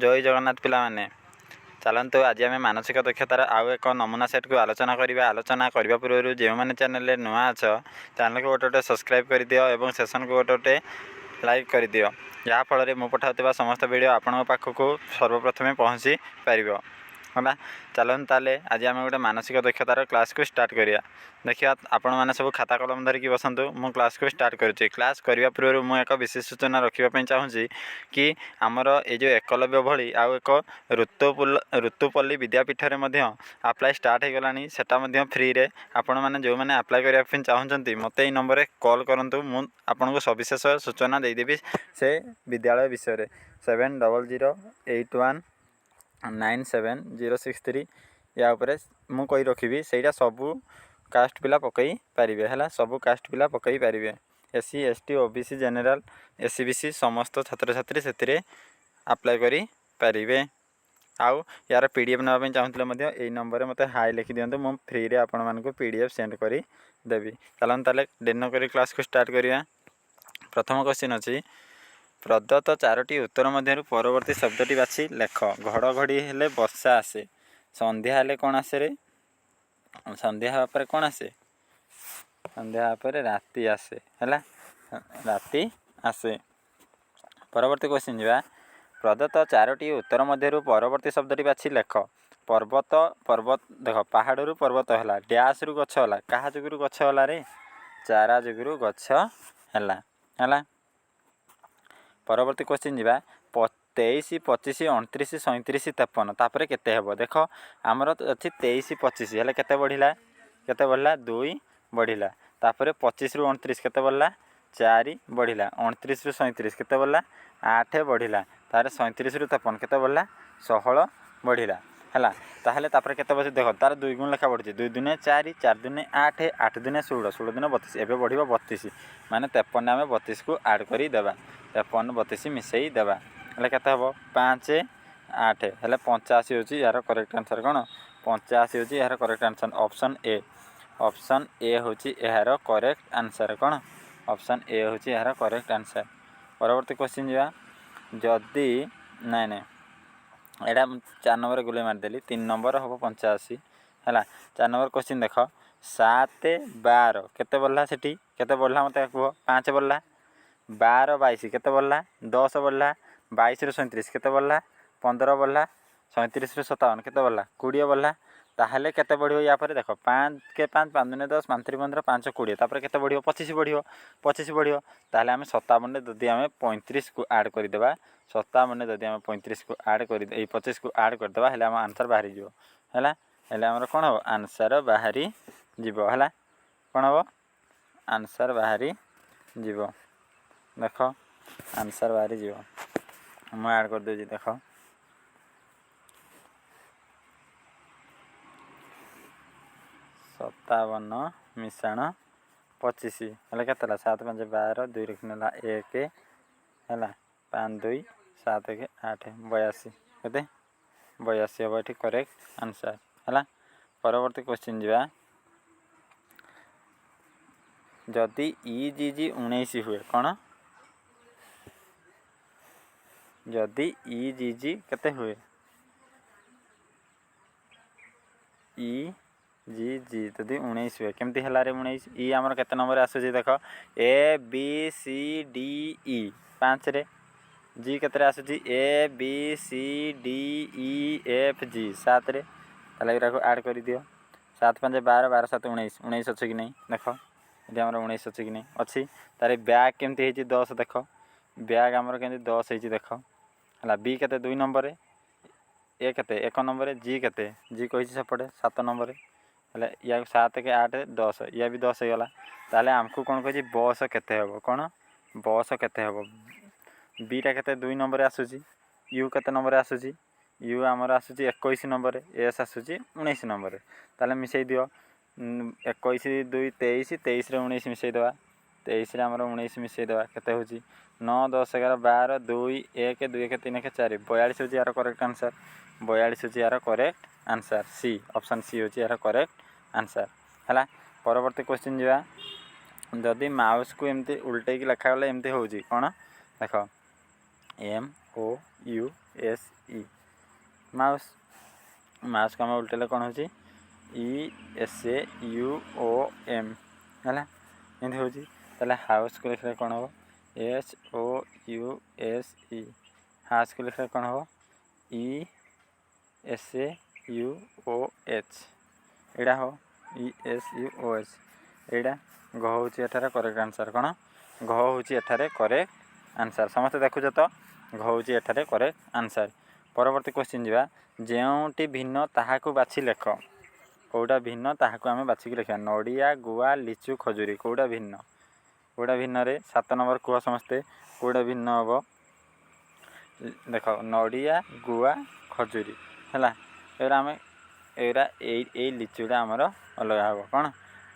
ଜୟ ଜଗନ୍ନାଥ ପିଲାମାନେ, ଚାଲନ୍ତୁ ଆଜି ଆମେ ମାନସିକ ଦକ୍ଷତାର ଆଉ ଏକ ନମୁନା ସେଟ୍କୁ ଆଲୋଚନା କରିବା। ଆଲୋଚନା କରିବା ପୂର୍ବରୁ ଯେଉଁମାନେ ଚ୍ୟାନେଲରେ ନୂଆ ଅଛ, ଚ୍ୟାନେଲକୁ ଗୋଟେ ଗୋଟେ ସବସ୍କ୍ରାଇବ୍ କରିଦିଅ ଏବଂ ସେସନ୍କୁ ଗୋଟେ ଗୋଟେ ଲାଇକ୍ କରିଦିଅ, ଯାହାଫଳରେ ମୁଁ ପଠାଉଥିବା ସମସ୍ତ ଭିଡ଼ିଓ ଆପଣଙ୍କ ପାଖକୁ ସର୍ବପ୍ରଥମେ ପହଞ୍ଚି ପାରିବ। ହେଲା, ଚାଲନ୍ତୁ ତାହେଲେ ଆଜି ଆମେ ଗୋଟେ ମାନସିକ ଦକ୍ଷତାର କ୍ଲାସ୍କୁ ଷ୍ଟାର୍ଟ କରିବା। ଦେଖିବା, ଆପଣମାନେ ସବୁ ଖାତା କଲମ ଧରିକି ବସନ୍ତୁ, ମୁଁ କ୍ଲାସ୍କୁ ଷ୍ଟାର୍ଟ କରୁଛି। କ୍ଲାସ୍ କରିବା ପୂର୍ବରୁ ମୁଁ ଏକ ବିଶେଷ ସୂଚନା ରଖିବା ପାଇଁ ଚାହୁଁଛି କି ଆମର ଏଇ ଯେଉଁ ଏକଲବ୍ୟ ଭଳି ଆଉ ଏକ ଋତୁପଲ୍ଲୀ ବିଦ୍ୟାପୀଠରେ ମଧ୍ୟ ଆପ୍ଲାଏ ଷ୍ଟାର୍ଟ ହେଇଗଲାଣି, ସେଟା ମଧ୍ୟ ଫ୍ରିରେ। ଆପଣମାନେ ଯେଉଁମାନେ ଆପ୍ଲାଏ କରିବା ପାଇଁ ଚାହୁଁଛନ୍ତି, ମୋତେ ଏଇ ନମ୍ବରରେ କଲ୍ କରନ୍ତୁ, ମୁଁ ଆପଣଙ୍କୁ ସବିଶେଷ ସୂଚନା ଦେଇଦେବି ସେ ବିଦ୍ୟାଳୟ ବିଷୟରେ। 7008197063। ୟା ଉପରେ ମୁଁ କହି ରଖିବି, ସେଇଟା ସବୁ କାଷ୍ଟ ପିଲା ପକାଇ ପାରିବେ। ହେଲା, ସବୁ କାଷ୍ଟ ପିଲା ପକାଇ ପାରିବେ। SC, ST, OBC, general, SEBC ସମସ୍ତ ଛାତ୍ରଛାତ୍ରୀ ସେଥିରେ ଆପ୍ଲାଏ କରିପାରିବେ। ଆଉ ୟାର PDF ନେବା ପାଇଁ ଚାହୁଁଥିଲେ ମଧ୍ୟ ଏଇ ନମ୍ବରରେ ମୋତେ ହାଇ ଲେଖିଦିଅନ୍ତୁ, ମୁଁ ଫ୍ରିରେ ଆପଣମାନଙ୍କୁ PDF send କରିଦେବି। ଚାଲନ୍ତୁ ତାହେଲେ ଡେରି ନକରି କ୍ଲାସ୍କୁ ଷ୍ଟାର୍ଟ କରିବା। ପ୍ରଥମ କ୍ୱେଶ୍ଚିନ୍ ଅଛି, ପ୍ରଦତ୍ତ ଚାରୋଟି ଉତ୍ତର ମଧ୍ୟରୁ ପରବର୍ତ୍ତୀ ଶବ୍ଦଟି ବାଛି ଲେଖ। ଘଡ଼ଘଡ଼ି ହେଲେ ବର୍ଷା ଆସେ, ସନ୍ଧ୍ୟା ହେଲେ କ'ଣ ଆସେ ରେ? ସନ୍ଧ୍ୟା ହେବା ପରେ କ'ଣ ଆସେ? ସନ୍ଧ୍ୟା ହେବା ପରେ ରାତି ଆସେ। ହେଲା, ରାତି ଆସେ। ପରବର୍ତ୍ତୀ କ୍ୱେଶ୍ଚିନ୍ ଯିବା। ପ୍ରଦତ୍ତ ଚାରୋଟି ଉତ୍ତର ମଧ୍ୟରୁ ପରବର୍ତ୍ତୀ ଶବ୍ଦଟି ବାଛି ଲେଖ। ପର୍ବତ, ପର୍ବତ। ଦେଖ, ପାହାଡ଼ରୁ ପର୍ବତ ହେଲା, ଡ୍ୟାସ୍ରୁ ଗଛ ହେଲା। କାହା ଯୋଗୁରୁ ଗଛ ହେଲା ରେ? ଚାରା ଯୋଗୁରୁ ଗଛ ହେଲା। ହେଲା, ପରବର୍ତ୍ତୀ କ୍ୱେଶ୍ଚିନ୍ ଯିବା। 23, 25, 29, 37, 53, ତାପରେ କେତେ ହେବ? ଦେଖ, ଆମର ଅଛି 23, 25 ହେଲେ କେତେ ବଢ଼ିଲା? କେତେ ବଢ଼ିଲା? 2 ବଢ଼ିଲା। ତାପରେ 25ରୁ 29 କେତେ ବଢ଼ିଲା? 4 ବଢ଼ିଲା। 29ରୁ 37 କେତେ ବଢ଼ିଲା? 8 ବଢ଼ିଲା। ତାପରେ 37ରୁ 53 କେତେ ବଢ଼ିଲା? 16 ବଢ଼ିଲା। ହେଲା, ତାହେଲେ ତାପରେ କେତେ ବଢ଼ୁଛି? ଦେଖ, ତାର ଦୁଇ ଗୁଣ ଲେଖା ବଢ଼ୁଛି। 2 ଦୁନେ 4, 4 ଦୁନେ 8, 8 ଦୁନେ 16, 16 ଦୁନେ 32। ଏବେ ବଢ଼ିବ 32, ମାନେ 53 ଆମେ 32କୁ ଆଡ଼୍ କରିଦେବା। 53 32 ମିଶାଇ ଦେବା, ହେଲେ କେତେ ହେବ? 5 8 ହେଲେ 85 ହେଉଛି ଏହାର କରେକ୍ଟ ଆନ୍ସର୍। କ'ଣ? 85 ହେଉଛି ଏହାର correct answer, option A. Option A ହେଉଛି ଏହାର କରେକ୍ଟ ଆନ୍ସର୍। କ'ଣ? ଅପସନ୍ ଏ ହେଉଛି ଏହାର କରେକ୍ଟ ଆନ୍ସର୍। ପରବର୍ତ୍ତୀ କ୍ୱେଶ୍ଚିନ୍ ଯିବା। ଯଦି ନାଇଁ ନାଇଁ, ଏଇଟା 4 ନମ୍ବର ଗୁଲେଇ ମାରିଦେଲି, 3 ନମ୍ବର ହେବ 85। ହେଲା, 4 ନମ୍ବର କ୍ୱେଶ୍ଚିନ୍ ଦେଖ। 7 12 କେତେ ବଢ଼ିଲା ସେଠି? କେତେ ବଢ଼ିଲା ମୋତେ କୁହ? 5 ବଢ଼ିଲା। 12 22 କେତେ ବଢ଼ିଲା? 10 ବଢ଼ିଲା। 22ରୁ 37 କେତେ ବଢ଼ିଲା? 15 ବଢ଼ିଲା। 37ରୁ 57 କେତେ ବଢ଼ିଲା? 20 ବଢ଼ିଲା। ତାହେଲେ କେତେ ବଢ଼ିବ ୟା ପରେ? ଦେଖ, 5 କେ 5, 5 ଦୁନେ 10, 5 ତିରି 15, 5 20। ତାପରେ କେତେ ବଢ଼ିବ? 25 ବଢ଼ିବ, 25 ବଢ଼ିବ। ତାହେଲେ ଆମେ 57ରେ ଯଦି ଆମେ 35କୁ ଆଡ଼୍ କରିଦେବା, 57ରେ ଯଦି ଆମେ 35କୁ ଆଡ଼୍ କରି ଏଇ 25କୁ ଆଡ଼୍ କରିଦେବା, ହେଲେ ଆମ ଆନ୍ସର୍ ବାହାରିଯିବ। ହେଲା, ହେଲେ ଆମର କ'ଣ ହେବ? ଆନ୍ସର୍ ବାହାରି ଯିବ। ହେଲା, କ'ଣ ହେବ? ଆନ୍ସର୍ ବାହାରି ଯିବ। ଦେଖ, ଆନ୍ସର୍ ବାହାରି ଯିବ। ମୁଁ ଆଡ଼୍ କରିଦେଉଛି, ଦେଖ। 57 ମିଶାଣ 25 ହେଲେ କେତେ ହେଲା? 7 5 12, 2 ରଖିନେଲା 1, ହେଲା, 5 2 7 1 8, 82। କେତେ? 82 ହେବ ଏଠି କରେକ୍ଟ ଆନ୍ସର୍। ହେଲା, ପରବର୍ତ୍ତୀ କ୍ୱେଶ୍ଚିନ୍ ଯିବା। ଯଦି ଇ ଜି ଜି 19 ହୁଏ, କ'ଣ? ଯଦି ଇ ଜି ଜି କେତେ ହୁଏ? ଇ ଜି ଜି ଯଦି 19 ହୁଏ, କେମିତି ହେଲା ରେ 19? ଇ ଆମର କେତେ ନମ୍ବରରେ ଆସୁଛି ଦେଖ। ଏ B C D E 5ରେ। G କେତେରେ ଆସୁଛି? A B C D E F G 7ରେ। ତାହେଲେ ଏଗୁଡ଼ାକୁ ଆଡ଼୍ କରିଦିଅ। 7 5 12, 12 7 19। 19 ଅଛି କି ନାହିଁ ଦେଖ। ଏଠି ଆମର 19 ଅଛି କି ନାହିଁ? ଅଛି। ତାର ବ୍ୟାଗ୍ କେମିତି ହେଇଛି 10 ଦେଖ। ବ୍ୟାଗ୍ ଆମର କେମିତି 10 ହେଇଛି ଦେଖ। ହେଲା, ବି କେତେ? 2 ନମ୍ବରରେ। ଏ କେତେ? 1 ନମ୍ବରରେ। ଜି କେତେ? ଜି କହିଛି ସେପଟେ 7 ନମ୍ବରରେ। ହେଲେ ୟାକୁ 7 କେ 8 10, ଇଏ ବି 10 ହେଇଗଲା। ତାହେଲେ ଆମକୁ କ'ଣ କହିଛି? ବସ୍ କେତେ ହେବ? କ'ଣ ବସ୍ କେତେ ହେବ? ବିଟା କେତେ? 2 ନମ୍ବରରେ ଆସୁଛି। You କେତେ ନମ୍ବରରେ ଆସୁଛି? You ଆମର ଆସୁଛି 21 ନମ୍ବରରେ। ଏସ୍ ଆସୁଛି 19 ନମ୍ବରରେ। ତାହେଲେ ମିଶାଇ ଦିଅ। 21 2 23, 23ରେ 19 ମିଶାଇ ଦେବା। 23ରେ ଆମର 19 ମିଶାଇ ଦେବା, କେତେ ହେଉଛି? 9 10 11 12 2 1 2 1 3 1 4, 42 ହେଉଛି ଏହାର କରେକ୍ଟ ଆନ୍ସର୍। 42 ହେଉଛି ଏହାର correct answer. C, option C ହେଉଛି ଏହାର କରେକ୍ଟ ଆନ୍ସର୍। ହେଲା, ପରବର୍ତ୍ତୀ କ୍ୱେଶ୍ଚିନ୍ ଯିବା। ଯଦି ମାଉସ୍କୁ ଏମିତି ଉଲଟେଇକି ଲେଖାଗଲେ ଏମିତି ହେଉଛି କ'ଣ? ଦେଖ, M O U S E. Mouse. ମାଉସ୍କୁ ଆମେ ଉଲ୍ଟେଇଲେ କ'ଣ ହେଉଛି? E S U O M, ହେଲା, ଏମିତି ହେଉଛି। ତାହେଲେ ହାଉସ୍କୁ ଲେଖିଲେ କ'ଣ ହେବ? H O U S E। ହାଉସ୍କୁ ଲେଖିଲେ କ'ଣ ହେବ? E S U O H, ଏଇଟା ହେବ E S U O H। ଏଇଟା ଘ ହେଉଛି ଏଠାରେ କରେକ୍ଟ ଆନ୍ସର୍। କ'ଣ? ଘ ହେଉଛି ଏଠାରେ କରେକ୍ଟ ଆନ୍ସର୍। ସମସ୍ତେ ଦେଖୁଛ ତ? ଘ ହେଉଛି ଏଠାରେ କରେକ୍ଟ ଆନ୍ସର୍। ପରବର୍ତ୍ତୀ କ୍ୱେଶ୍ଚିନ୍ ଯିବା। ଯେଉଁଟି ଭିନ୍ନ ତାହାକୁ ବାଛି ଲେଖ। କେଉଁଟା ଭିନ୍ନ ତାହାକୁ ଆମେ ବାଛିକି ଲେଖିବା। ନଡ଼ିଆ, ଗୁଆ, ଲିଚୁ, ଖଜୁରୀ, କେଉଁଟା ଭିନ୍ନ? କେଉଁଟା ଭିନ୍ନରେ? 7 ନମ୍ବର କୁହ ସମସ୍ତେ, କେଉଁଟା ଭିନ୍ନ ହେବ? ଦେଖ, ନଡ଼ିଆ, ଗୁଆ, ଖଜୁରୀ ହେଲା। ଏଗୁଡ଼ା ଆମେ ଏଗୁଡ଼ା ଏଇ ଲିଚୁଟା ଆମର ଅଲଗା ହେବ। କ'ଣ?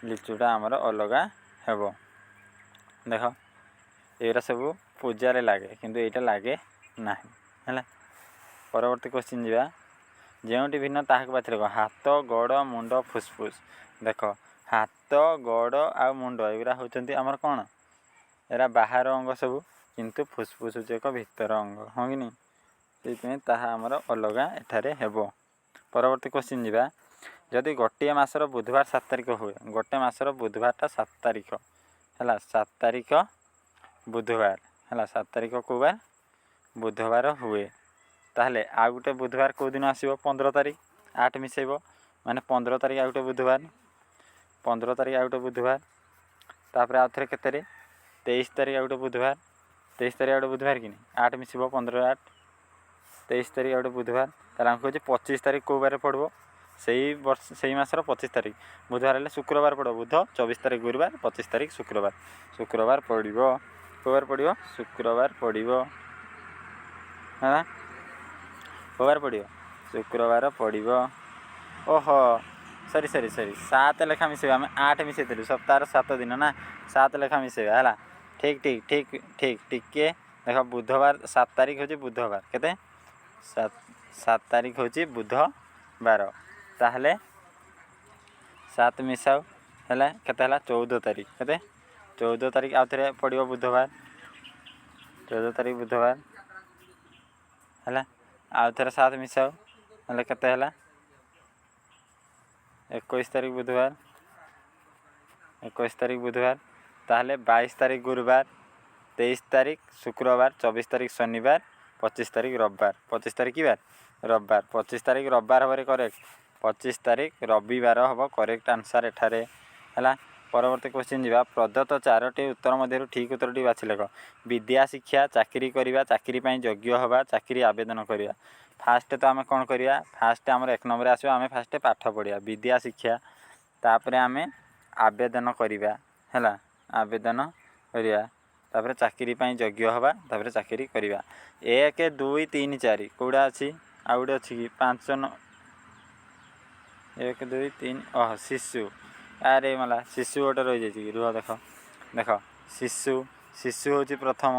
ଲିଚୁଟା ଆମର ଅଲଗା ହେବ। ଦେଖ, ଏଗୁଡ଼ା ସବୁ ପୂଜାରେ ଲାଗେ, କିନ୍ତୁ ଏଇଟା ଲାଗେ ନାହିଁ। ହେଲା, ପରବର୍ତ୍ତୀ କ୍ୱେଶ୍ଚିନ୍ ଯିବା। ଯେଉଁଟି ଭିନ୍ନ ତାହାକୁ ବାଛି ଲେଖ। ହାତ, ଗୋଡ଼, ମୁଣ୍ଡ, ଫୁସଫୁସ। ଦେଖ, ହାତ, ଗୋଡ଼ ଆଉ ମୁଣ୍ଡ, ଏଗୁଡ଼ା ହେଉଛନ୍ତି ଆମର କ'ଣ? ଏରା ବାହାର ଅଙ୍ଗ ସବୁ, କିନ୍ତୁ ଫୁସଫୁସ ହେଉଛି ଏକ ଭିତର ଅଙ୍ଗ, ହଁ କି ନାହିଁ? ସେଇଥିପାଇଁ ତାହା ଆମର ଅଲଗା ଏଠାରେ ହେବ। ପରବର୍ତ୍ତୀ କ୍ୱେଶ୍ଚିନ୍ ଯିବା। ଯଦି ଗୋଟିଏ ମାସର ବୁଧବାର 7 ତାରିଖ ହୁଏ, ଗୋଟେ ମାସର ବୁଧବାରଟା 7 ତାରିଖ ହେଲା, 7 ତାରିଖ ବୁଧବାର ହେଲା, 7 ତାରିଖ କେଉଁ ବାର? ବୁଧବାର ହୁଏ, ତାହେଲେ ଆଉ ଗୋଟେ ବୁଧବାର କେଉଁ ଦିନ ଆସିବ? 15 ତାରିଖ, 8 ମିଶାଇବ, ମାନେ 15 ତାରିଖ ଆଉ ଗୋଟେ ବୁଧବାର, 15 ତାରିଖ ଆଉ ଗୋଟେ ବୁଧବାର। ତାପରେ ଆଉ ଥରେ କେତେରେ? 23 ତାରିଖ ଆଉ ଗୋଟେ ବୁଧବାର। 23 ତାରିଖ ଆଉ ଗୋଟେ ବୁଧବାର କି ନାହିଁ? 8 ମିଶିବ, 15 8, 23 ତାରିଖ ଆଉ ଗୋଟେ ବୁଧବାର। ତାହେଲେ ଆମକୁ କହୁଛି 25 ତାରିଖ କେଉଁ ବାରରେ ପଡ଼ିବ? ସେଇ ବର୍ଷ ସେଇ ମାସର 25 ତାରିଖ ବୁଧବାର ହେଲେ ଶୁକ୍ରବାର ପଡ଼ିବ। ବୁଧ, 24 ତାରିଖ ଗୁରୁବାର, 25 ତାରିଖ ଶୁକ୍ରବାର। ଶୁକ୍ରବାର ପଡ଼ିବ। କେଉଁ ବାର ପଡ଼ିବ? ଶୁକ୍ରବାର ପଡ଼ିବ। ହେଲା, କେଉଁ ବାର ପଡ଼ିବ? ଶୁକ୍ରବାର ପଡ଼ିବ। ଓହୋ, ସରି ସରି ସରି, 7 ଲେଖା ମିଶାଇବା। ଆମେ 8 ମିଶାଇଥିଲୁ, ସପ୍ତାହର 7 ଦିନ ନା, 7 ଲେଖା ମିଶାଇବା। ହେଲା, ଠିକ୍ ଠିକ୍ ଠିକ୍ ଠିକ୍। ଟିକେ ଦେଖ, ବୁଧବାର 7 ତାରିଖ ହେଉଛି ବୁଧବାର। କେତେ? 7 ତାରିଖ ହେଉଛି ବୁଧବାର। ତାହେଲେ 7 ମିଶାଉ, ହେଲା କେତେ ହେଲା? 14 ତାରିଖ। କେତେ? 14 ତାରିଖ ଆଉ ଥରେ ପଡ଼ିବ ବୁଧବାର। 14 ତାରିଖ ବୁଧବାର ହେଲା। ଆଉ ଥରେ 7 ମିଶାଉ, ହେଲେ କେତେ ହେଲା? 21 ତାରିଖ ବୁଧବାର। 21 ତାରିଖ ବୁଧବାର। ତାହେଲେ 22 ତାରିଖ ଗୁରୁବାର, 23 ତାରିଖ ଶୁକ୍ରବାର, 24 ତାରିଖ ଶନିବାର, 25 ତାରିଖ ରବିବାର। 25 ତାରିଖ କି ବାର? ରବିବାର। 25 ତାରିଖ ରବିବାର ହେବରେ କରେକ୍ଟ। 25 ତାରିଖ ରବିବାର ହେବ କରେକ୍ଟ ଆନ୍ସର୍ ଏଠାରେ। ହେଲା, ପରବର୍ତ୍ତୀ କ୍ୱେଶ୍ଚିନ୍ ଯିବା। ପ୍ରଦତ୍ତ ଚାରୋଟି ଉତ୍ତର ମଧ୍ୟରୁ ଠିକ୍ ଉତ୍ତରଟି ବାଛି ଲେଖ। ବିଦ୍ୟା ଶିକ୍ଷା, ଚାକିରି କରିବା, ଚାକିରି ପାଇଁ ଯୋଗ୍ୟ ହେବା, ଚାକିରି ଆବେଦନ କରିବା। ଫାଷ୍ଟ ତ ଆମେ କ'ଣ କରିବା? ଫାଷ୍ଟ ଆମର 1 ନମ୍ବରରେ ଆସିବ, ଆମେ ଫାଷ୍ଟ ପାଠ ପଢ଼ିବା, ବିଦ୍ୟା ଶିକ୍ଷା। ତାପରେ ଆମେ ଆବେଦନ କରିବା, ହେଲା, ଆବେଦନ କରିବା। ତାପରେ ଚାକିରି ପାଇଁ ଯୋଗ୍ୟ ହେବା, ତାପରେ ଚାକିରି କରିବା। 1, 2, 3, 4 କେଉଁଟା ଅଛି? ଆଉ ଗୋଟେ ଅଛି କି? 5, 9, 1, 2, 3। ଓହୋ, ଶିଶୁ। ଆରେ ମଲା, ଶିଶୁ ଗୋଟେ ରହିଯାଇଛି କି? ରୁହ, ଦେଖ ଦେଖ, ଶିଶୁ। ଶିଶୁ ହେଉଛି ପ୍ରଥମ,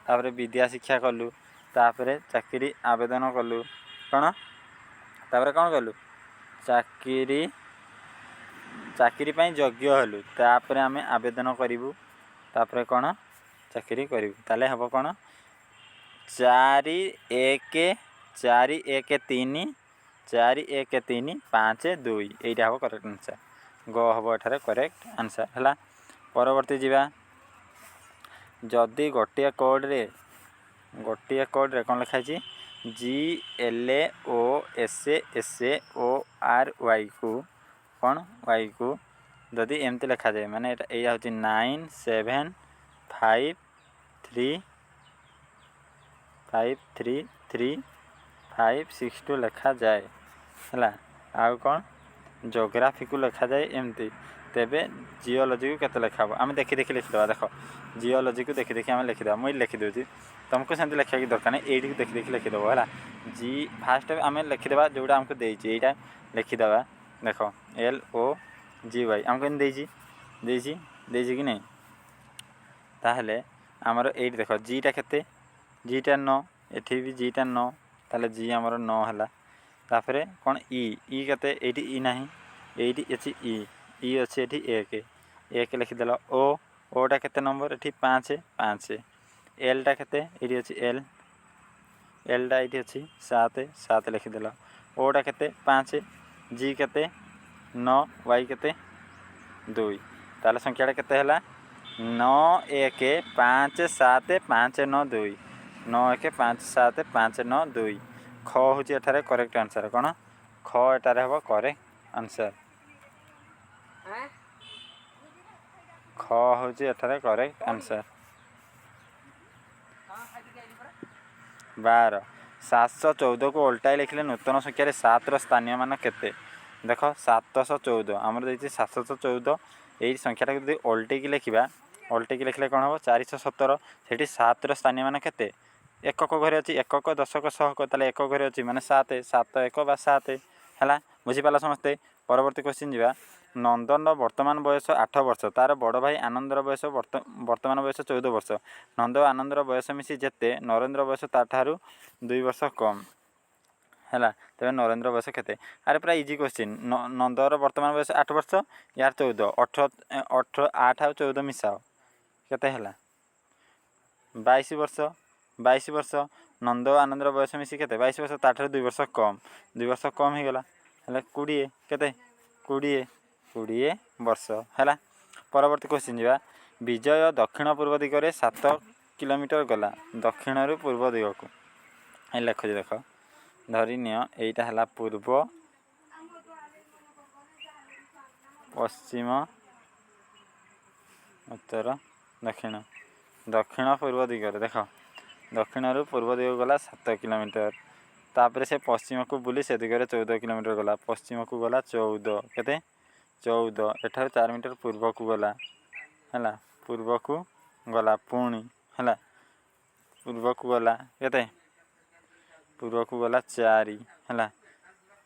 ତାପରେ ବିଦ୍ୟା ଶିକ୍ଷା କଲୁ, ତାପରେ ଚାକିରି ଆବେଦନ କଲୁ। କ'ଣ ତାପରେ କ'ଣ କଲୁ? ଚାକିରି ପାଇଁ ଯୋଗ୍ୟ ହେଲୁ, ତାପରେ ଆମେ ଆବେଦନ କରିବୁ, ତାପରେ କ'ଣ? ଚାକିରି କରିବୁ। ତାହେଲେ ହେବ କ'ଣ? 4 1, 4 1 3, 4 1 3 5 2, ଏଇଟା ହେବ କରେକ୍ଟ ଆନ୍ସର୍। ଗ ହେବ ଏଠାରେ କରେକ୍ଟ ଆନ୍ସର୍। ହେଲା, ପରବର୍ତ୍ତୀ ଯିବା। ଯଦି ଗୋଟିଏ କୋଡ଼୍ରେ କ'ଣ ଲେଖା ହେଇଛି? G L O S S O R ୱାଇକୁ କ'ଣ, ୱାଇକୁ ଯଦି ଏମିତି ଲେଖାଯାଏ, ମାନେ ଏଇଟା ଏଇଆ ହେଉଛି 9 7 5 3 5 3 3 5 6 2 ଲେଖାଯାଏ, ହେଲା, ଆଉ କ'ଣ ଜୋଗ୍ରାଫିକୁ ଲେଖାଯାଏ ଏମିତି, ତେବେ ଜିଓଲୋଜିକୁ କେତେ ଲେଖା ହେବ? ଆମେ ଦେଖି ଦେଖି ଲେଖିଦେବା। ଦେଖ, ଜିଓଲୋଜିକୁ ଦେଖି ଦେଖି ଆମେ ଲେଖିଦେବା। ମୁଁ ଏଇଠି ଲେଖିଦେଉଛି, ତୁମକୁ ସେମିତି ଲେଖିବା ଦରକାର ନାହିଁ। ଏଇଠିକୁ ଦେଖି ଦେଖି ଲେଖିଦେବ। ହେଲା, ଜି ଫାଷ୍ଟ ଆମେ ଲେଖିଦେବା ଯେଉଁଟା ଆମକୁ ଦେଇଛି, ଏଇଟା ଲେଖିଦେବା। ଦେଖ, ଏଲ୍ ଓ ଜି ୱାଇ ଆମକୁ ଏମିତି ଦେଇଛି, ଦେଇଛି, ଦେଇଛି କି ନାହିଁ? ତାହେଲେ ଆମର ଏଇଠି ଦେଖ, ଜିଟା କେତେ? ଜିଟା 9। ଏଠି ବି ଜିଟା 9। ତାହେଲେ ଜି ଆମର 9 ହେଲା। ତାପରେ କ'ଣ? ଇ। ଇ କେତେ? ଏଇଠି ଇ ନାହିଁ, ଏଇଠି ଅଛି ଇ। ଇ ଅଛି ଏଠି 1, 1 ଲେଖିଦେଲ। ଓ, ଓଟା କେତେ ନମ୍ବର ଏଠି? 5, 5। ଏଲ୍ଟା କେତେ? ଏଇଠି ଅଛି ଏଲ୍। ଏଲ୍ଟା ଏଇଠି ଅଛି 7, 7 ଲେଖିଦେଲ। ଓଟା କେତେ? 5। ଜି କେତେ? 9। ୱାଇ କେତେ? 2। ତାହେଲେ ସଂଖ୍ୟାଟା କେତେ ହେଲା? 9 1 5 7 5 9 2। 9 1 5 7 5 9 2। ଖ ହେଉଛି ଏଠାରେ କରେକ୍ଟ ଆନ୍ସର୍। କ'ଣ? ଖ ଏଠାରେ ହେବ କରେକ୍ଟ ଆନ୍ସର୍। ଖ ହେଉଛି ଏଠାରେ କରେକ୍ଟ ଆନ୍ସର୍। 12, 714କୁ ଓଲଟାଇ ଲେଖିଲେ ନୂତନ ସଂଖ୍ୟାରେ 7ର ସ୍ଥାନୀୟ ମାନ କେତେ? ଦେଖ, 714 ଆମର ଦେଇଛି। 714, ଏଇ ସଂଖ୍ୟାଟାକୁ ଯଦି ଓଲଟେଇକି ଲେଖିବା, ଓଲଟେଇକି ଲେଖିଲେ କ'ଣ ହେବ? 417। ସେଠି 7ର ସ୍ଥାନୀୟ ମାନ କେତେ? ଏକକ ଘରେ ଅଛି, ଏକକ, ଦଶକ, ଶହକ। ତାହେଲେ ଏକକ ଘରେ ଅଛି ମାନେ 7, 7 1 ବା 7 ହେଲା। ବୁଝିପାରିଲ ସମସ୍ତେ? ପରବର୍ତ୍ତୀ କ୍ୱେଶ୍ଚିନ୍ ଯିବା। ନନ୍ଦନର ବର୍ତ୍ତମାନ ବୟସ 8 ବର୍ଷ। ତାର ବଡ଼ ଭାଇ ଆନନ୍ଦର ବୟସ ବର୍ତ୍ତମାନ ବୟସ 14 ବର୍ଷ। ନନ୍ଦ ଓ ଆନନ୍ଦର ବୟସ ମିଶି ଯେତେ, ନରେନ୍ଦ୍ର ବୟସ ତାଠାରୁ 2 ବର୍ଷ କମ୍ ହେଲା, ତେବେ ନରେନ୍ଦ୍ର ବୟସ କେତେ? ଆରେ, ପୁରା ଇଜି କ୍ୱେଶ୍ଚିନ୍। ନନ୍ଦର ବର୍ତ୍ତମାନ ବୟସ 8 ବର୍ଷ, ୟାର 14, 18, 18, 8 ଆଉ 14 ମିଶାଅ, କେତେ ହେଲା? 22 ବର୍ଷ। 22 ବର୍ଷ। ନନ୍ଦ ଓ ଆନନ୍ଦର ବୟସ ମିଶି କେତେ? 22 ବର୍ଷ। ତାଠାରୁ 2 ବର୍ଷ କମ୍, 2 ବର୍ଷ କମ୍ ହେଇଗଲା, ହେଲେ 20। କେତେ? 20, 20 ବର୍ଷ ହେଲା। ପରବର୍ତ୍ତୀ କ୍ୱେଶ୍ଚିନ୍ ଯିବା। ବିଜୟ ଦକ୍ଷିଣ ପୂର୍ବ ଦିଗରେ 7 କିଲୋମିଟର ଗଲା। ଦକ୍ଷିଣରୁ ପୂର୍ବ ଦିଗକୁ ଲେଖୁଛି, ଦେଖ। ଧରିନିଅ ଏଇଟା ହେଲା ପୂର୍ବ, ପଶ୍ଚିମ, ଉତ୍ତର, ଦକ୍ଷିଣ। ଦକ୍ଷିଣ ପୂର୍ବ ଦିଗରେ ଦେଖ, ଦକ୍ଷିଣରୁ ପୂର୍ବ ଦିଗକୁ ଗଲା 7 କିଲୋମିଟର। ତାପରେ ସେ ପଶ୍ଚିମକୁ ବୁଲି ସେ ଦିଗରେ 14 କିଲୋମିଟର ଗଲା। ପଶ୍ଚିମକୁ ଗଲା 14। କେତେ? 14। ଏଠାରୁ 4 ମିଟର ପୂର୍ବକୁ ଗଲା, ହେଲା, ପୂର୍ବକୁ ଗଲା ପୁଣି, ହେଲା, ପୂର୍ବକୁ ଗଲା କେତେ? ପୂର୍ବକୁ ଗଲା 4, ହେଲା,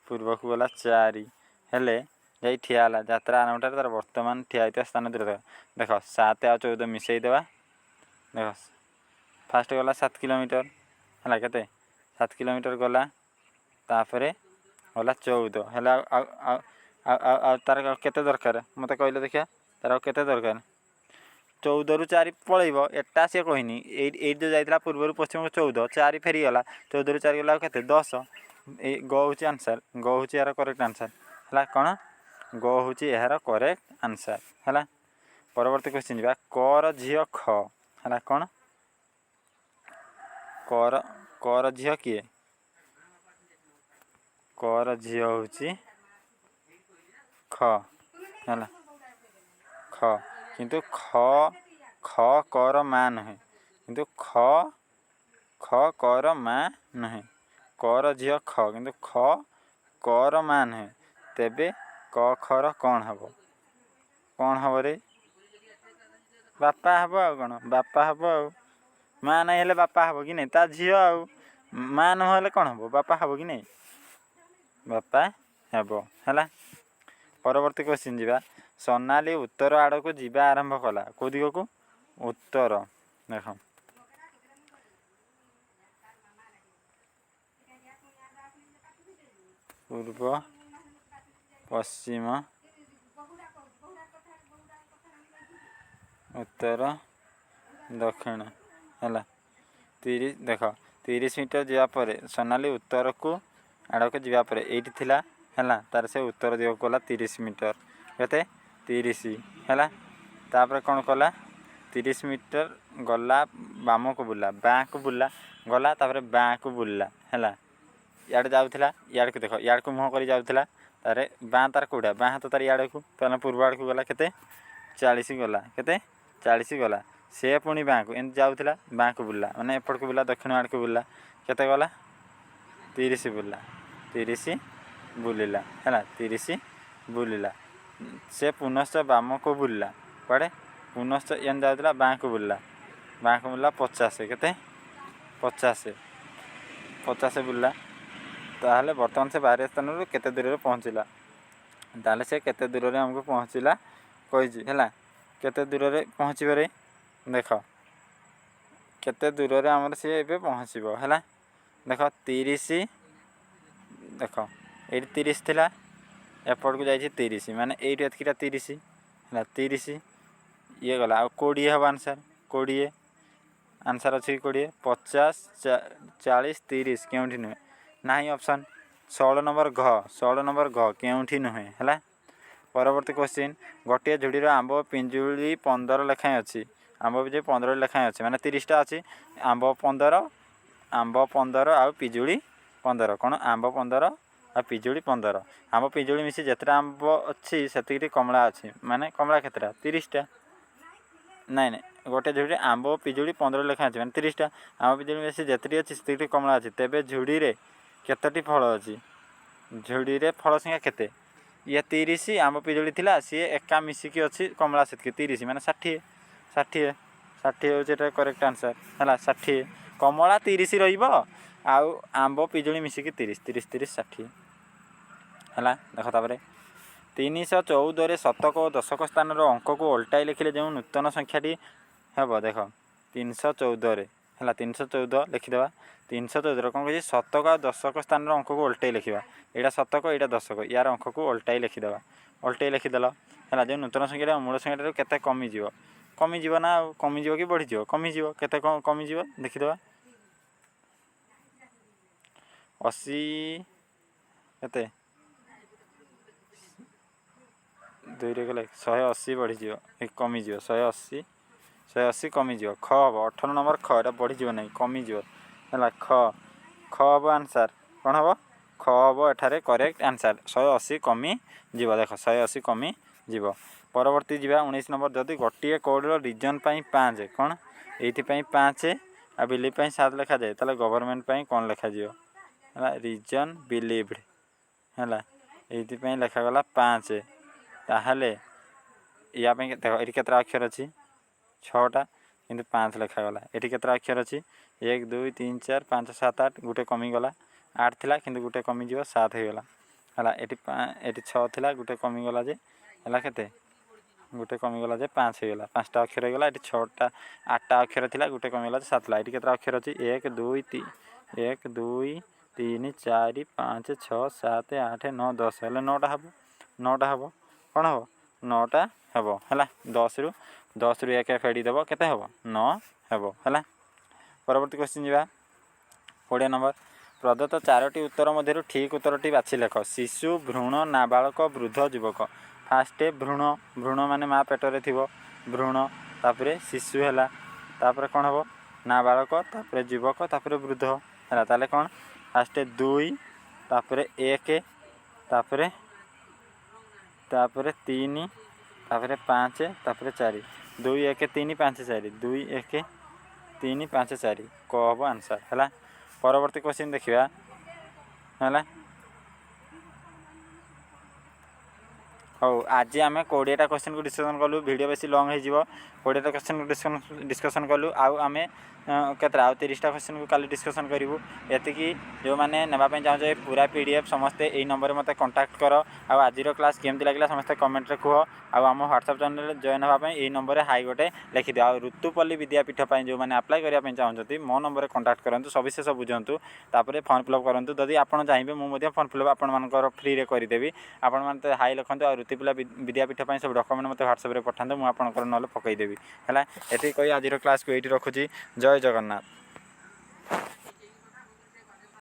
ପୂର୍ବକୁ ଗଲା 4 ହେଲେ ଯାଇ ଠିଆ ହେଲା। ଯାତ୍ରା ଆରମ୍ଭ ଠାରୁ ତାର ବର୍ତ୍ତମାନ ଠିଆ ହେଇଥିବା ସ୍ଥାନ ଦୂରତା। ଦେଖ, 7 ଆଉ 14 ମିଶାଇ ଦେବା। ଦେଖ, ଫାଷ୍ଟ ଗଲା 7 କିଲୋମିଟର ହେଲା। କେତେ? 7 କିଲୋମିଟର ଗଲା। ତାପରେ ଗଲା 14 ହେଲା। ଆଉ ଆଉ ଆଉ ଆଉ ଆଉ ତାର କେତେ ଦରକାର, ମୋତେ କହିଲେ ଦେଖିବା? ତାର ଆଉ କେତେ ଦରକାର? 14ରୁ 4 ପଳେଇବ, ଏଟା ସିଏ କହିନି। ଏଇଠି ଏଇଠି ଯେଉଁ ଯାଇଥିଲା ପୂର୍ବରୁ ପଶ୍ଚିମକୁ 14, 4 ଫେରିଗଲା। 14ରୁ 4 ଗଲା, ଆଉ କେତେ? 10। ଏଇ ଗ ହେଉଛି ଆନ୍ସର୍। ଗ ହେଉଛି ଏହାର କରେକ୍ଟ ଆନ୍ସର୍। ହେଲା, କ'ଣ? ଗ ହେଉଛି ଏହାର କରେକ୍ଟ ଆନ୍ସର୍। ହେଲା, ପରବର୍ତ୍ତୀ କ୍ୱେଶ୍ଚିନ୍ ଯିବା। କର ଝିଅ ଖ ହେଲା। କ'ଣ? କର ଝିଅ କିଏ? କର ଝିଅ ହେଉଛି ଖ ହେଲା, ଖ। କିନ୍ତୁ ଖ ଖ କର ମା ନୁହେଁ। କିନ୍ତୁ ଖ ଖ କର ମା ନୁହେଁ। କର ଝିଅ ଖ, କିନ୍ତୁ ଖ କର ମା ନୁହେଁ। ତେବେ କ ଖର କ'ଣ ହେବ? କ'ଣ ହେବ ରେ? ବାପା ହେବ ଆଉ କ'ଣ? ବାପା ହେବ ଆଉ। ମା ନାଇଁ ହେଲେ ବାପା ହେବ କି ନାହିଁ? ତା ଝିଅ ଆଉ ମା ନହେଲେ କ'ଣ ହେବ? ବାପା ହେବ କି ନାହିଁ? ବାପା ହେବ। ହେଲା, ପରବର୍ତ୍ତୀ କ୍ୱେଶ୍ଚିନ୍ ଯିବା। ସୋନାଲି ଉତ୍ତର ଆଡ଼କୁ ଯିବା ଆରମ୍ଭ କଲା। କେଉଁ ଦିଗକୁ? ଉତ୍ତର। ଦେଖ, ପୂର୍ବ, ପଶ୍ଚିମ, ଉତ୍ତର, ଦକ୍ଷିଣ ହେଲା। 30, ଦେଖ, 30 ମିଟର ଯିବା ପରେ ସୋନାଲି ଉତ୍ତରକୁ ଆଡ଼କୁ ଯିବା ପରେ ଏଇଠି ଥିଲା, ହେଲା, ତାର ସେ ଉତ୍ତର ଦିଗକୁ ଗଲା 30 ମିଟର। କେତେ? 30 ହେଲା। ତାପରେ କ'ଣ କଲା? 30 ମିଟର ଗଲା, ବାମକୁ ବୁଲିଲା, ବାଁକୁ ବୁଲିଲା, ଗଲା, ତାପରେ ବାଁକୁ ବୁଲିଲା। ହେଲା, ଇଆଡ଼େ ଯାଉଥିଲା, ଇଆଡ଼କୁ ଦେଖ, ଇଆଡ଼କୁ ମୁହଁ କରି ଯାଉଥିଲା। ତାରେ ବାଁ ତାର କେଉଁଟା? ବାଁ ହାତ ତାର ଇଆଡ଼କୁ, ତାହେଲେ ପୂର୍ବ ଆଡ଼କୁ ଗଲା। କେତେ? 40 ଗଲା। କେତେ? 40 ଗଲା। ସେ ପୁଣି ବାଁକୁ ଏମିତି ଯାଉଥିଲା, ବାଁକୁ ବୁଲିଲା, ମାନେ ଏପଟକୁ ବୁଲିଲା, ଦକ୍ଷିଣ ଆଡ଼କୁ ବୁଲିଲା। କେତେ ଗଲା? 30 ବୁଲିଲା, 30 ବୁଲିଲା, ହେଲା, 30 ବୁଲିଲା। ସେ ପୁନଶ୍ଚ ବାମକୁ ବୁଲିଲା। କୁଆଡ଼େ? ପୁନଶ୍ଚ ଏମିତି ଯାଉଥିଲା, ବାଁକୁ ବୁଲିଲା, ବାଁକୁ ବୁଲିଲା 50। କେତେ? 50, 50 ବୁଲିଲା। ତାହେଲେ ବର୍ତ୍ତମାନ ସେ ବାହାରିବା ସ୍ଥାନରୁ କେତେ ଦୂରରେ ପହଞ୍ଚିଲା? ତାହେଲେ ସେ କେତେ ଦୂରରେ ଆମକୁ ପହଞ୍ଚିଲା କହିଛି। ହେଲା, କେତେ ଦୂରରେ ପହଞ୍ଚିବରେ? ଦେଖ, କେତେ ଦୂରରେ ଆମର ସିଏ ଏବେ ପହଞ୍ଚିବ? ହେଲା, ଦେଖ, 30, ଦେଖ, ଏଇଠି 30 ଥିଲା, ଏପଟକୁ ଯାଇଛି 30, ମାନେ ଏଇଠି ଏତିକିଟା 30 ହେଲା। 30 ଇଏ ଗଲା, ଆଉ 20 ହେବ ଆନ୍ସର୍। 20 ଆନ୍ସର୍ ଅଛି 20, 50, 40, 30 କେଉଁଠି ନୁହେଁ? ନାହିଁ ଅପସନ୍। 16 ନମ୍ବର ଘ, 16 ନମ୍ବର ଘ କେଉଁଠି ନୁହେଁ ହେଲା। ପରବର୍ତ୍ତୀ କ୍ୱେଶ୍ଚିନ୍, ଗୋଟିଏ ଝୁଡ଼ିର ଆମ୍ବ ପିଜୁଳି 15 ଲେଖାଏଁ ଅଛି। ଆମ୍ବ ପିଜୁଳି 15 ଲେଖାଏଁ ଅଛି, ମାନେ 30ଟା ଅଛି। ଆମ୍ବ 15, ଆମ୍ବ 15 ଆଉ ପିଜୁଳି 15। କ'ଣ? ଆମ୍ବ 15 ଆଉ ପିଜୁଳି 15। ଆମ୍ବ ପିଜୁଳି ମିଶି ଯେତେଟା ଆମ୍ବ ଅଛି ସେତିକିଟି କମଳା ଅଛି, ମାନେ କମଳା କେତେଟା? 30ଟା। ନାଇଁ ନାଇଁ, ଗୋଟେ ଝୁଡ଼ିରେ ଆମ୍ବ ପିଜୁଳି 15 ଲେଖାଏଁ ଅଛି, ମାନେ 30ଟା। ଆମ୍ବ ପିଜୁଳି ମିଶି ଯେତିକି ଅଛି ସେତିକିଟି କମଳା ଅଛି, ତେବେ ଝୁଡ଼ିରେ କେତୋଟି ଫଳ ଅଛି? ଝୁଡ଼ିରେ ଫଳ ସଂଖ୍ୟା କେତେ? ଇଏ 30 ଆମ୍ବ ପିଜୁଳି ଥିଲା, ସିଏ ଏକା ମିଶିକି ଅଛି କମଳା ସେତିକି, 30 ମାନେ 60। 60, 60 ହେଉଛି ଏଟା କରେକ୍ଟ ଆନ୍ସର୍ ହେଲା। 60, କମଳା 30 ରହିବ ଆଉ ଆମ୍ବ ପିଜୁଳି ମିଶିକି 30, 30 30 60 ହେଲା। ଦେଖ ତାପରେ 314ରେ ଶତକ ଓ ଦଶକ ସ୍ଥାନର ଅଙ୍କକୁ ଓଲଟାଇ ଲେଖିଲେ ଯେଉଁ ନୂତନ ସଂଖ୍ୟାଟି ହେବ। ଦେଖ 314ରେ ହେଲା, 314 ଲେଖିଦେବା। 314ରେ କ'ଣ କହିଛି? ଶତକ ଆଉ ଦଶକ ସ୍ଥାନର ଅଙ୍କକୁ ଓଲଟାଇ ଲେଖିବା। ଏଇଟା ଶତକ, ଏଇଟା ଦଶକ, ୟାର ଅଙ୍କକୁ ଓଲଟାଇ ଲେଖିଦେବା। ଓଲଟାଇ ଲେଖିଦେଲ ହେଲା। ଯେଉଁ ନୂତନ ସଂଖ୍ୟାଟା ମୂଳ ସଂଖ୍ୟାଟାରୁ କେତେ କମିଯିବ? କମିଯିବ ନା ଆଉ କମିଯିବ କି ବଢ଼ିଯିବ? କମିଯିବ। କେତେ କ'ଣ କମିଯିବ ଦେଖିଦେବା। 80 କେତେ 2ରେ ଗଲେ 180 ବଢ଼ିଯିବ, କମିଯିବ 180, 180 କମିଯିବ। ଖ ହେବ 18 ନମ୍ବର ଖ, ଏଇଟା ବଢ଼ିଯିବ ନାହିଁ, କମିଯିବ ହେଲା। ଖ, ଖ ହେବ ଆନ୍ସର୍। କ'ଣ ହେବ? ଖ ହେବ ଏଠାରେ କରେକ୍ଟ ଆନ୍ସର୍। 180 କମିଯିବ। ଦେଖ 180 କମିଯିବ। ପରବର୍ତ୍ତୀ ଯିବା 19 ନମ୍ବର। ଯଦି ଗୋଟିଏ କୋଡ଼ର ରିଜନ୍ ପାଇଁ 5, କ'ଣ ଏଇଥିପାଇଁ 5 ଆଉ ବିଲିଭ୍ ପାଇଁ 7 ଲେଖାଯାଏ, ତାହେଲେ ଗଭର୍ଣ୍ଣମେଣ୍ଟ ପାଇଁ କ'ଣ ଲେଖାଯିବ? ହେଲା ରିଜନ୍ ବିଲିଭ୍ଡ ହେଲା, ଏଇଥିପାଇଁ ଲେଖାଗଲା 5। ତାହେଲେ ୟା ପାଇଁ ଦେଖ ଏଠି କେତେଟା ଅକ୍ଷର ଅଛି? 6ଟା, କିନ୍ତୁ 5 ଲେଖାଗଲା। ଏଠି କେତେଟା ଅକ୍ଷର ଅଛି? 1 2 3 4 5 7 8, ଗୋଟେ କମିଗଲା। 8 ଥିଲା କିନ୍ତୁ ଗୋଟେ କମିଯିବ, 7 ହେଇଗଲା ହେଲା। ଏଠି ଏଠି 6 ଥିଲା, ଗୋଟେ କମିଗଲା ଯେ ହେଲା କେତେ? ଗୋଟେ କମିଗଲା ଯେ 5 ହେଇଗଲା, 5ଟା ଅକ୍ଷର ହେଇଗଲା। ଏଠି 6ଟା, 8ଟା ଅକ୍ଷର ଥିଲା, ଗୋଟେ କମିଗଲା ଯେ 7 ଥିଲା। ଏଠି କେତେଟା ଅକ୍ଷର ଅଛି? 1 2 1 2 3 4 5 6 7 8 9 10, ହେଲେ 9ଟା ହେବ। 9ଟା ହେବ, କ'ଣ ହେବ? 9ଟା ହେବ ହେଲା। 10ରୁ 10ରୁ 1 ଫେଡ଼ିଦେବ, କେତେ ହେବ? 9 ହେବ ହେଲା। ପରବର୍ତ୍ତୀ କ୍ୱେଶ୍ଚିନ୍ ଯିବା 20 ନମ୍ବର। ପ୍ରଦତ୍ତ 4ଟି ଉତ୍ତର ମଧ୍ୟରୁ ଠିକ୍ ଉତ୍ତରଟି ବାଛି ଲେଖ। ଶିଶୁ, ଭ୍ରୂଣ, ନାବାଳକ, ବୃଦ୍ଧ, ଯୁବକ। ଫାଷ୍ଟ ଭ୍ରୂଣ, ଭ୍ରୂଣ ମାନେ ମା ପେଟରେ ଥିବ ଭ୍ରୂଣ, ତାପରେ ଶିଶୁ ହେଲା, ତାପରେ କ'ଣ ହେବ? ନାବାଳକ, ତାପରେ ଯୁବକ, ତାପରେ ବୃଦ୍ଧ ହେଲା। ତାହେଲେ କ'ଣ? ଫାଷ୍ଟ 2, ତାପରେ 1, ତାପରେ ତାପରେ 3, ତାପରେ 5, ତାପରେ 4। 2 1 3 5 4, 2 1 3 5 4, କ ହେବ ଆନ୍ସର୍ ହେଲା। ପରବର୍ତ୍ତୀ କ୍ୱେଶ୍ଚିନ୍ ଦେଖିବା ହେଲା। ହଉ, ଆଜି ଆମେ 20ଟା କ୍ୱେଶ୍ଚିନ୍କୁ ଡିସ୍କସନ୍ କଲୁ। ଭିଡ଼ିଓ ବେଶୀ ଲଙ୍ଗ୍ ହେଇଯିବ। 20ଟା କ୍ୱେଶ୍ଚିନ୍କୁ ଡିସ୍କସନ୍ କଲୁ ଆଉ ଆମେ କେତେଟା ଆଉ 30ଟା କ୍ୱେଶ୍ଚିନ୍କୁ କାଲି ଡିସ୍କସନ୍ କରିବୁ। ଏତିକି ଯେଉଁମାନେ ନେବା ପାଇଁ ଚାହୁଁଛ ପୁରା PDF ସମସ୍ତେ ଏଇ ନମ୍ବରରେ ମୋତେ କଣ୍ଟାକ୍ଟ କର। ଆଉ ଆଜିର କ୍ଲାସ୍ କେମିତି ଲାଗିଲା ସମସ୍ତେ କମେଣ୍ଟରେ କୁହ। ଆଉ ଆମ ହ୍ୱାଟ୍ସଆପ୍ ଚ୍ୟାନେଲ୍ରେ ଜଏନ୍ ହେବା ପାଇଁ ଏଇ ନମ୍ବରରେ ହାଇ ଗୋଟେ ଲେଖିଦିଅ। ଆଉ ଋତୁପଲ୍ଲୀ ବିଦ୍ୟାପୀଠ ପାଇଁ ଯେଉଁମାନେ ଆପ୍ଲାଏ କରିବା ପାଇଁ ଚାହୁଁଛନ୍ତି ମୋ ନମ୍ବରରେ କଣ୍ଟାକ୍ଟ କରନ୍ତୁ, ସବିଶେଷ ବୁଝନ୍ତୁ, ତାପରେ ଫର୍ମ ଫିଲ୍ଅପ୍ କରନ୍ତୁ। ଯଦି ଆପଣ ଚାହିଁବେ ମୁଁ ମଧ୍ୟ ଫର୍ମ ଫିଲ୍ଅପ୍ ଆପଣମାନଙ୍କର ଫ୍ରିରେ କରିଦେବି। ଆପଣମାନେ ତ ହାଇ ଲେଖନ୍ତୁ ଆଉ ଋତୁପଲ୍ଲୀ ବିଦ୍ୟାପୀଠ ପାଇଁ ସବୁ ଡକ୍ୟୁମେଣ୍ଟ ମୋତେ ହ୍ୱାଟ୍ସଆପ୍ରେ ପଠାନ୍ତୁ, ମୁଁ ଆପଣଙ୍କର ନହେଲେ ପକାଇଦେବି ହେଲା। ଏତିକି କହି ଆଜିର କ୍ଲାସ୍କୁ ଏଇଠି ରଖୁଛି। ଜୟ ଜଗନ୍ନାଥ।